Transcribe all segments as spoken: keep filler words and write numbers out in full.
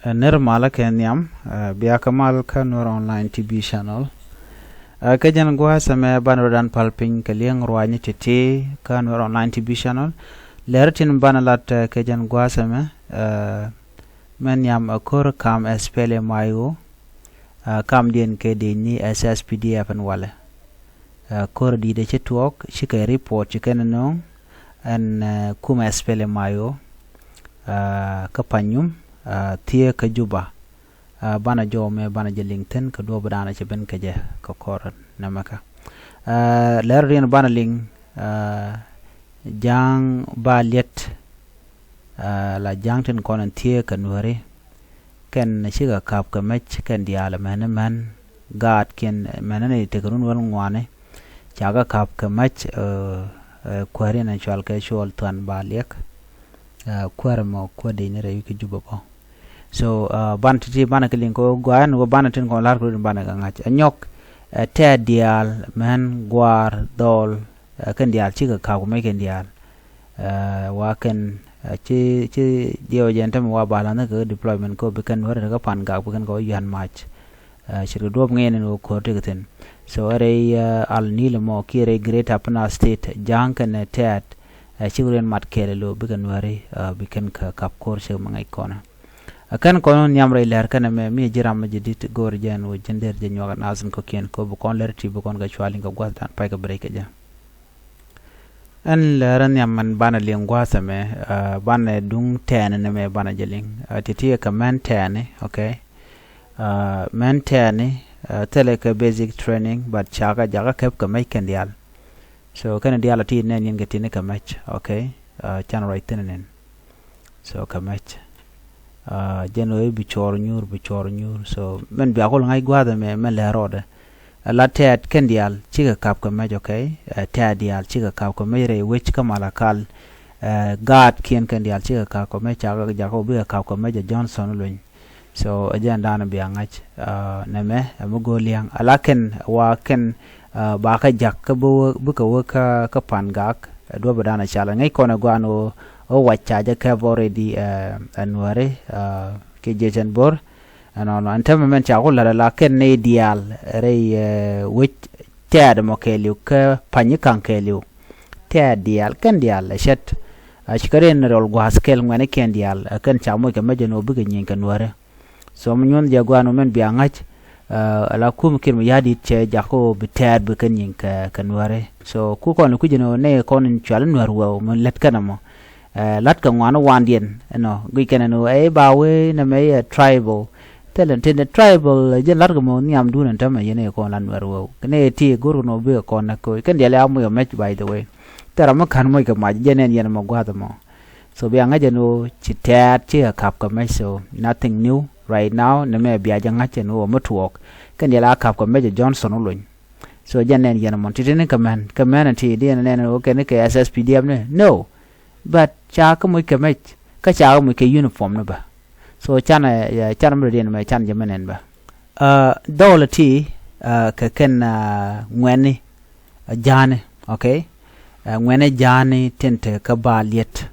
Ɛ, nir malä kɛ nhiam, ɛ, bia kɛ mal kä Nuer Online T V channel. Ɛ, kɛ jɛn gua̱a̱th ɛmɛ banɛ rɔ dan pal piny kɛ liɛŋ ruaacni ti̱ti̱ kä Nuer Online T V channel. Lɛr tin banɛ lat, ɛ, kɛ jɛn gua̱a̱th ɛmɛ, ɛ, mɛ nhiam ɛ ko̱r kam SPLM-IO, ɛ, kamdiɛn kɛ dec ni SSPDF ɛn walɛ. Ɛ, ko̱r di̱t ɛ ci tuɔɔk, cikɛ report ci kɛn ɛ nööŋ ɛn, ɛ, kum SPLM-IO, ɛ, kä Panyum, ɛ, thiee kä Juba. Ɛ, banɛ jɔw mɛ banɛ jɛ liŋ thi̱n kɛ duɔ̱ɔ̱p dan ɛ ci ben kɛ jɛ kɛ kɔr nɛmɛ kä. Ɛ, lɛr riɛn banɛ liŋ, ɛ, Ja̱a̱ŋ Baliet, ɛ, la Ja̱a̱ŋ tin kɔn ɛn thiee kɛ Nuääri. Kɛn cikɛ ka̱p kɛ mɛc kɛn diaal mɛn mɛn gaatkiɛn mɛn ni tekɛ run wäl ŋuani. Cakɛ ka̱p kɛ mɛc, ɛ, ɛ, kuääri ni cual kɛ Cuɔl Thuan Baliek. Ɛ, kuäär mɔ kuäär dec ni rɛy wi̱c kä Juba bä. So, ɛ, banɛ ti̱ti̱ banɛ kɛ liŋ kɛ ɣöö gɔaa ɛn ɣöö banɛ tin kɔn la̱r kɛ run banɛ kɛ ŋa̱c. Ɛ nyɔk, ɛ, tɛ̈t diaal mɛn gua̱a̱r dhɔl, ɛ, kɛn diaal cikɛ ka̱p kɛ mɛc kɛn diaal. Ɛ, wa kɛn, ɛ, ci, ci diɛw jɛn tämɛ wa ba la̱th ni kɛ deployment kɛ ɣöö bi kɛn wä rɛt kä Pangak bi kɛn kɛ wä yuan mac. Ɛ, ce̱tkɛ duɔ̱ɔ̱p ŋi̱i̱n ɛn ɣöö ko̱r tekɛ thi̱n. So ɛ rɛy, ɛ, Al Nil mɔ kiɛ rɛy Greater Upper Nile State, Ja̱a̱ŋ kɛnɛ tɛ̈t, ɛ, cikɛ rɔ mat kɛɛl ɛ lo̱o̱ bikɛ Nuääri, ɛ, bi kɛn kɛ ka̱p ko̱r cɛ mi ŋäc kɔnɛ. Ɛ kɛn kɔn nhiam rɛy lɛr kɛnɛ mɛ mi ji̱ ram mi ji̱ di̱t go̱o̱r jɛ ɛn ɣöö ji̱n der jɛ nyuak ɛ naath in kɔ̱kiɛn kɛ ɣöö bi kɔn lɛr ti bi kɔn kɛ cual in kɛ gua̱th dan pay kɛ break kɛ jɛ. Ɛn lɛr nhiam mɛn banɛ liŋ gua̱a̱th ɛmɛ, ɛ, banɛ duŋ tɛɛni ni mɛ banɛ jɛ liŋ. Ɛ, ti̱ti̱ kɛ mɛn tɛɛni, okay. Ɛ, mɛn tɛɛni, ɛ, thilɛ kɛ basic training, but cakɛ jakä kɛp kɛ mɛc kɛn diaal. So kɛn diaal a ti nɛn yɛn kɛ tini kɛ mɛc, okay. Ɛ, can ruac thin nin. So kɛ mɛc. Ɛ, jɛn ɣöö i̱ bi cɔɔr nyuur, bi cɔɔr nyuur. So mɛn bia kul ŋa̱c gua̱a̱th ɛmɛ, mɛn lɛr rɔɔdɛ. Ɛ, la tɛ̈t kɛn diaal cikɛ ka̱p kɛ mɛc, okay. Ɛ, tɛ̈t diaal cikɛ ka̱p kɛ mɛc rɛy wec kä Malakal. Ɛ, gaatkiɛn kɛn diaal cikɛ ka̱p kɛ mɛc, cakɛ jakä bikɛ ka̱p kɛ mɛc ɛ Johnson Olony. So ɛ jɛn danɔ bia ŋa̱c, ɛ, nɛmɛ ɛ mi go̱o̱r lia̱a̱ŋ. Ala kɛn wa kɛn, ɛ, ba kä jak kä bi wä, bikɛ wä kä, kä Pangak, ɛ, duɔ̱p ɛ danɔ cal. Ɛ ŋäc kɔn ɛ gua̱a̱n ɣöö, ɣöö wac ca jɛ kɛp already, ɛ, ɛ Nuääri, ɛ, kiɛ Jiec ɛn Bo̱r. Ɛnɔnɔ ɛn täämɛ mɛn ca ku la̱t ala kɛn nɛy diaal rɛy, ɛ, wec tɛ̈t mɔ kɛɛliw kä Panyi̱ka̱ŋ kɛɛliw. Tɛ̈t diaal kɛn diaal ɛ cät. A ci kä rɛn rɔl gua̱a̱th kɛl ŋuɛ̈nikiɛn diaal, ɛ kɛn ca moc kɛ mɛc ɛn ɣöö bikɛ nyieny kɛ Nuääri. So mi nyuɔ̱n jɛ gua̱a̱n ɣöö mɛn bia ŋa̱c, ɛ, ala kum Kiir Mayardit cɛ jakä ɣöö bi tɛ̈t bi kɛn nyieny kɛ, kɛ Nuääri. So ku kɔn kui̱c ɛn ɣöö nɛy kɔn in cual i̱ Nuäär Wëëw min lät kɛn ɛmɔ. Ɛ, la̱t kɛ ŋuan wandiɛn ɛnɔ guic kɛn ɛn ɣöö ɛ i̱ ba wee nɛmɛ i̱ ɛ tribal. Thilɛ tin ɛ tribal, ɛ jɛn la̱t kɛ mɔ nhiamdun ɛn täämɛ yɛn ɛ kɔn la Nuäär Wëëw. Kɛn ɛ ti go̱r kɛn ɣöö bikɛ kɔn nɛ koc. Kɛn diaal ɛ a moc kɛ mɛc, by the way. Thil ram mi ka̱n moc kɛ mac, jɛn ɛn yɛn ɛmɔ gua̱a̱th ɛmɔ. So bia ŋa̱c ɛn ɣöö ci tɛ̈t cikɛ ka̱p kɛ mɛc, so nothing new right now. Nɛmɛ bia jɛ ŋa̱c ɛn ɣöö mi tuɔɔk. Kɛn diaal a ka̱p kɛ mɛc ɛ Johnson Olony. So jɛn ɛn yɛn ɛmɔ ti̱ti̱ ni kɛ mɛn, kɛ mɛn ɛ ti diɛn ɛn ɛn ɣöö kɛn kɛ SSPDF ni. No. But ca kä moc kɛ mɛc, kä ca kä moc kɛ uniform ni bä. So canɛ, ɛ, canɛ mi rɔ diɛn mɛ can jɛ mɛ nɛn bä. Ɛ, dhɔl ti, ɛ, kɛ kɛn, ɛ, ŋuɛ̈ni, ɛ, ja̱a̱ni, okay. Ɛ, ŋuɛ̈ni ja̱a̱ni tin te kä Baliet.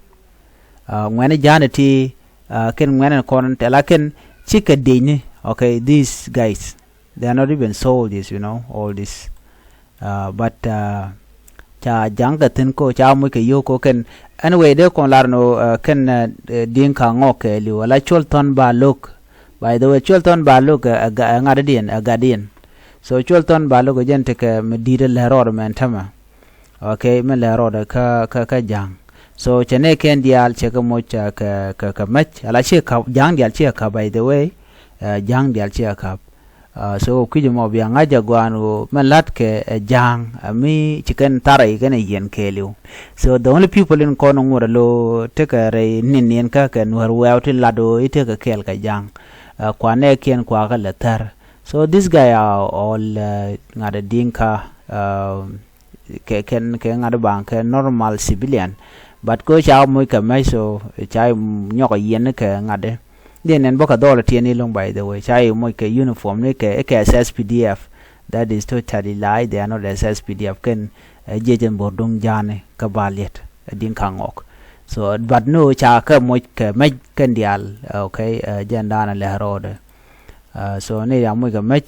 Ɛ, ŋuɛ̈ni ja̱a̱ni ti, ɛ, kɛn ŋuɛ̈ni kɔn te la kɛn cikɛ dec ni, okay, these guys. They are not even soldiers, you know, all this. Uh, but, uh, ca ja̱ŋ kɛ thi̱n ko, ca moc kɛ yio̱w ko kɛn. Anyway, dee kɔn lar ni ɣöö, uh, kɛn, uh, Dinka Ŋɔk kɛɛliw. Ala Cuɔl Thɔn Balok. By the way, Cuɔl Thɔn Balok, uh, ɛ ŋa̱tdiɛn, ɛ gatdiɛn. So Cuɔl Thɔn Balok ɛ jɛn tekɛ mi di̱i̱t ɛ lɛr rɔɔdɛ mɛn täämɛ. Okay, mi lɛr rɔɔdɛ kä, kä, kä ja̱ŋ. So cɛ nɛy kɛn diaal cɛ kɛ moc, uh, kɛ, kɛ, kɛ mɛc. Ala cikɛ ka̱p, ja̱ŋ diaal cikɛ ka̱p, by the way. Uh, ja̱ŋ diaal cikɛ ka̱p. Uh, so kui̱c ɛmɔ bia ŋa̱c ɛ gua̱a̱n ɣöö mɛn la̱t kɛ ɛ ja̱a̱ŋ, ɛ mi ci kɛn tharɛ kɛn ɛ yɛn kɛɛliw. So the only people in kɔn ŋuɔ̱t ɛ lo̱ tekɛ rɛy ni̱n ni̱n kä kɛ Nuäär Wëëw ti lat ɣöö i̱ tekɛ kɛɛl kɛ ja̱a̱ŋ. Uh, kua nɛɛkiɛn kua kɛ lɛ thär. So this guy are all, uh, ŋa̱t ɛ Dinka, uh, kɛ, kɛn, kɛ ŋa̱t baŋ kɛ normal civilian. But ko ca moc kɛ mɛc, so ca nyɔk a yiɛn ni kɛ ŋa̱t. Diɛn nɛn bä kɛ dhɔl tiɛn ni lo̱ŋ, by the way. Ca moc kɛ uniform ni kɛ, kɛ SSPDF. That is totally lie. They are not SSPDF. Kɛn, eh, jiɛc ɛn bo̱r duŋ ja̱a̱ni kä Baliet, eh, Dinka Ŋɔk. So but no, ca kɛ moc kɛ mec kɛn diaal. Okay, jɛn daanɛ lɛ rɔɔdɛ. So ni ya moc kɛ mec,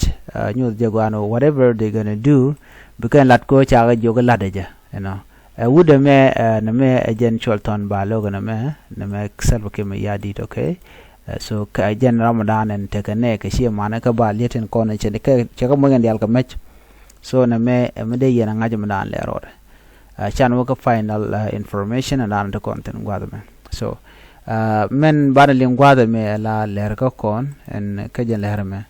nyuth jɛ guan, whatever they gonna do, bi kɛn lat ko ca kɛ jiök lat jɛ, you know. Ɛ wut ɛmɛ, nɛ mɛ ɛ jɛn cuɔl thɔn ba lok nɛ mɛ, nɛ mɛ Salva Kiir Mayardit, okay. So kɛ jɛn Ramadan ɛn tekɛ nɛ kɛ cie manɛ kɛ ba liet in kɔn cɛ kɛ moc kɛn diaal kɛ mec. So nɛ mɛ ɛ mi dee yɛn a ŋa̱c mi daan lɛ rɔɔdɛ. Can wä kä final information and dan ti kɔn thin guath mɛ. So mɛn banɛ liŋ guath mɛ la lɛr kä kɔn ɛn kä jɛn lɛr mɛ.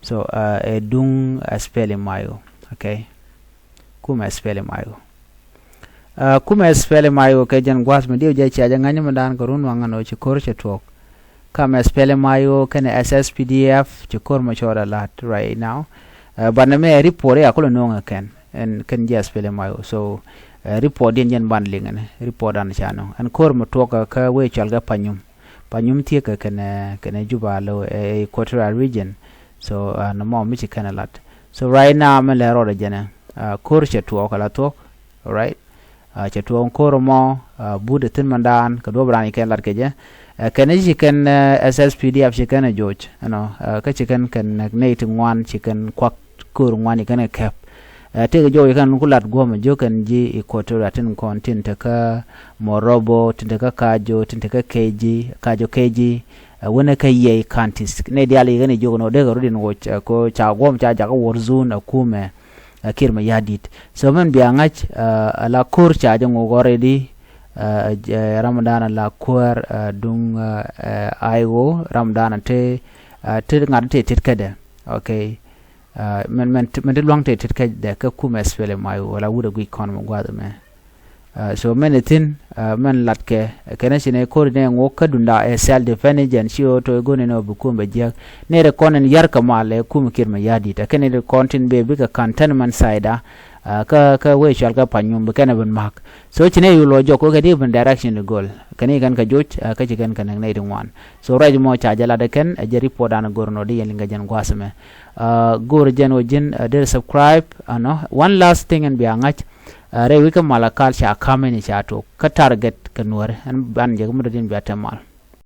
So ɛ duŋ SPLM-IO, okay. Kumɛ SPLM-IO. Kumɛ SPLM-IO kɛ jɛn guath mɛ diw jɛ cia jɛ ŋa̱ny mɛ dan kɛ run waŋ ɛn ɔ ci kor cɛ tuɔk. Kam SPLM-IO kɛnɛ SSPDF ci kor mɛ cɔɔd a lat right now. Banɛ mɛ report ya kulɛ noŋ ɛ kɛn ɛn kɛn ji̱ SPLM-IO. So report diɛn jɛn ban liŋ ɛn report dan ca nɔŋ ɛn kor mɛ tuɔk kä wee cɔal kɛ Panyum. Panyum thiek kɛ kɛnɛ kɛnɛ Juba lo ɛ Equatoria region. So nɔmɔ mi ci kɛn ɛ lat. So right now mɛ lɛ rɔɔdɛ jɛnɛ kor cɛ tuɔk kɛ la tuɔk. Alright. Cɛ tuɔɔŋ ko̱r mɔ, but ɛ thi̱n mɛn daan kɛ duɔ̱p raan i̱ kɛn lat kɛ jɛ. Kɛn i̱ ci kɛn SSPDF ci kɛn ɛ joc ɛnɔ. Kä ci kɛn kɛn nɛy ti ŋuan ci kɛn kuak ko̱r ŋuan i̱ kɛn kɛ kɛp. Tëëkɛ joc i̱ kɛn ku lat guɔ̱mɛ jiök kɛn ji̱ Equatoria tin kɔn tin tekä Morobo, tin tekä Kajo, tin tekä Keji, Kajo Keji. Wänɛ kä Yei counties nɛy diaal i̱ kɛn i̱ jiök ɛnɔ dee kɛ rut in woc ko ca guɔ̱m ca jakä war zone ɛ kumɛ. Kiir Mayardit. So mɛn bia ŋa̱c ala ko̱r ca jɛ ŋuk already. Ramadan ala kuäär duŋ aiwo Ramadan te te ŋa̱t te tit kädɛ. Okay. Mɛn mɛn mɛn te luaŋ te tit kädɛ kä kumɛ SPLM-IO wala wut a guic kɔn mɛ gua̱th mɛ. So mɛn ithin mɛn latkɛ kɛnɛ ci nɛ ko̱r inɛ ŋuɔk kä dunda ɛ self defense jɛn ci ɣöö to̱ i̱ go̱n inɛ ɔ bi kum bɛ jiäk. Nɛy rɛ kɔn in yar kɛ mal ɛ kum Kiir Mayardit ɛ kɛn nɛy rɛ kɔn tin bee bikɛ cantonment site a kä kä wee cual kä Panyum bi kɛn ɛ bin ma̱k. So ci nɛ yul ɔ jɔk wekɛ di bin direction di go̱l kɛn i̱ kɛn kɛ joc kä ci kɛn kɛ nɛk nɛy ti ŋuan. So rɛc mɔ ca jɛ lat ɛ kɛn ɛ jɛ report dan go̱r nɔ di yɛn liŋ kɛ jɛn gua̱a̱th mɛ. Go̱r jɛn wä ji̱n dee subscribe ɛnɔ. One last thing in bia ŋa̱c. Rɛy wi̱c kä Malakal ca ka̱m in ca tok kä target kɛ nuɔ̱ɔ̱ri ɛn ban jɛ kä mi dɔ̱diɛn bia te mal.